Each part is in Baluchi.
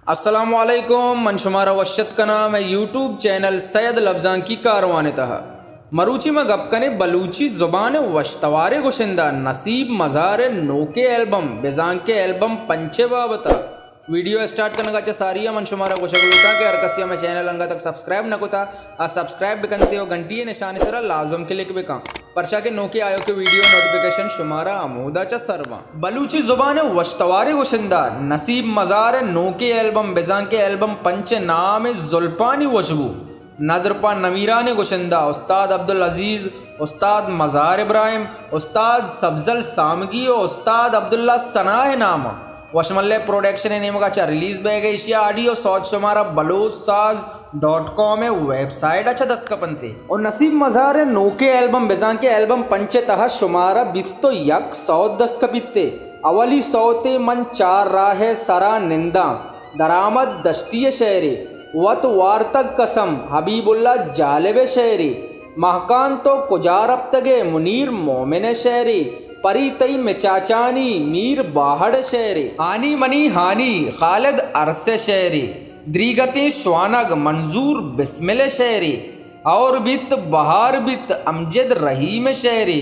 السلام علیکم، من شمارا وش اتک کناں مئے یوٹیوب چینل سید لبزانکی کاروان ءِ تہا۔ مروچی ما گپ کنیں بلوچی زبان ءِ وشتواریں گشندہ نصیب مزار ءِ نوکیں البم بزاں کہ البم پنچ ءِ بابت ءَ۔ ویڈیو ءِ اسٹارٹ کنگ ءَ چہ ساری ءَ من شمارا گوشگ لوٹاں کہ ہر کسے ءَ مئے چینل انگت تک سبسکرائب نہ کتا، آ سبسکرائب بکنتے و گھنٹی ءِ نشان ءِ سرا لازم کلک بکن، پرچا کہ نوکیں آیوکیں ویڈیو ءِ نوٹیفیکیشن شمارا ہمودا چہ سر باں۔ بلوچی زبان ءِ وشتواریں گشندہ نصیب مزار ءِ نوکیں البم بزاں کہ البم پنچ ءِ نام زلپانی وشبو، ندر پہ نمیرانیں گشندہ استاد عبدالعزیز، استاد مزار ابراہیم، استاد سبزل سامگی و استاد عبداللہ ثنا ءِ نام ءَ وشملے پروڈکشن ءِ نیمگ ءَ چہ ریلیز بیگ ءَ، ایشی ءِ آڈیو سوت شمارا بلوچ ساز ڈاٹ کام ءِ ویب سائٹ ءَ چہ دست کپنتے۔ و نصیب مزار ءِ نوکیں البم بزاں کہ البم پنچ ءِ تہا شمارا بیست و یک سوت دست کپیتے۔ اولی سوتے من چار راہ ءِ سرا ننداں، درآمد دشتی ءِ شعرے، وت وارتگ قسم حبیب اللہ جالب ءِ شعرے، مہکان تو کجا رپتگ ئے منیر مومن ءِ شعرے، پری تئی مچاچانی میر باہڑ ءِ شعرے، ہانی منی ہانی خالد ارس ءِ شعرے، دریگتیں شوانگ منظور بسمل ءِ شعرے، اور بیت بہار بیت امجد رحیم ءِ شعرے،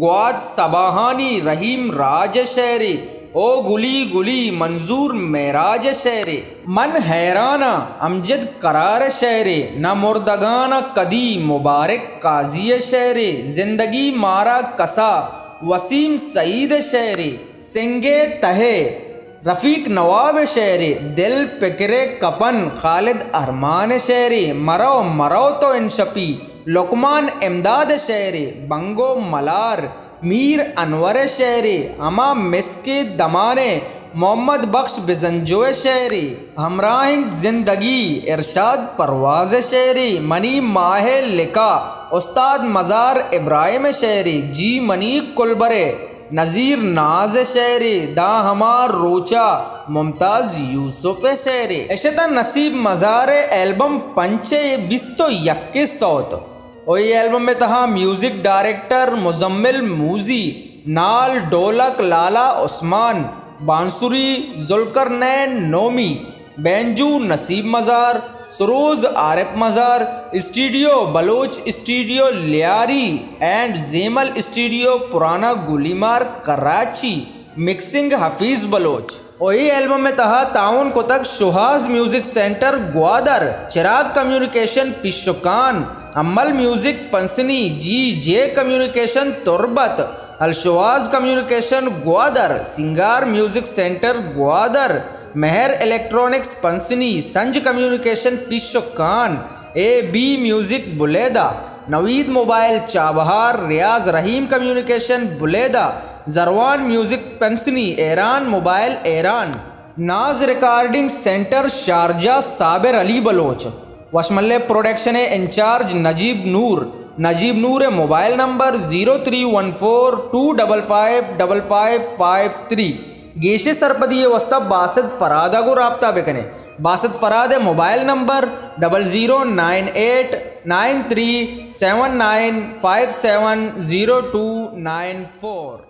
گوات سباہانی رحیم راج ءِ شعرے، او گلی گلی منظور معراج ءِ شعرے۔ من حیراناں امجد قرار ءِ شعرے، نہ مردگاناں کدی مبارک قاضی ءِ شعرے، زندگی مارا کسا وسیم سعید ءِ شعرے، سنگ ءِ تہ ءَ رفیق نواب ءِ شعرے، دل پکر ءَ کپن خالد ارمان ءِ شعرے، مرو مرو تو انشپی لقمان امداد ءِ شعرے، بنگو ملار میر انور ءِ شعرے، ہما مسکیں دمان ءَ محمد بخش بزنجو ءِ شعرے، ہمراہ انت زندگی ارشاد پرواز ءِ شعرے، منی ماہ ءِ لقا استاد مزار ابراہیم ءِ شعرے، جی منی کلبر ءِ نذیر ناز ءِ شعرے، داں ہما روچا ممتاز یوسف ءِ شعرے۔ اش اتاں نصیب مزار ءِ البم پنچ ءِ بیست و یکیں سوت۔ و اے البم ءِ تہا میوزک ڈائریکٹر مزمل موزی، نال ڈولک لالا عثمان، بانسری ذوالقرنین نومی، بینجو نصیب مزار، سروز عارف مزار، اسٹوڈیو بلوچ اسٹوڈیو لیاری اینڈ زیمل اسٹوڈیو پرانا گولی مارگ کراچی، مکسنگ حفیظ بلوچ۔ و اے البم ءِ تہا تعاون کتگ شوہاز میوزک سینٹر گوادر، چراغ کمیونیکیشن پیشکان، امل میوزک پنسنی، جی جے کمیونیکیشن تربت، الشواز کمیونیکیشن گوادر، سنگار میوزک سینٹر گوادر، مہر electronics Pasni, Sanj communication Peshkan, A B music Buleda, Naveed mobile Chabahar, Riaz Rahim communication Buleda, Zarwan music Pasni, Iran mobile Iran. Naz recording centre Sharjah, Sabir Ali Baloch. وشملے پروڈکشن ءِ انچارج نجیب نور۔ نجیب نور ءِ mobile number zero three one four two double five double five five three. گیشیں سرپدی ءِ واسطہ باسط فرہاد ءَ گوں رابطہ بکنے۔ باسط فرہاد ءِ mobile number double zero nine eight nine three seven nine five seven zero two nine four.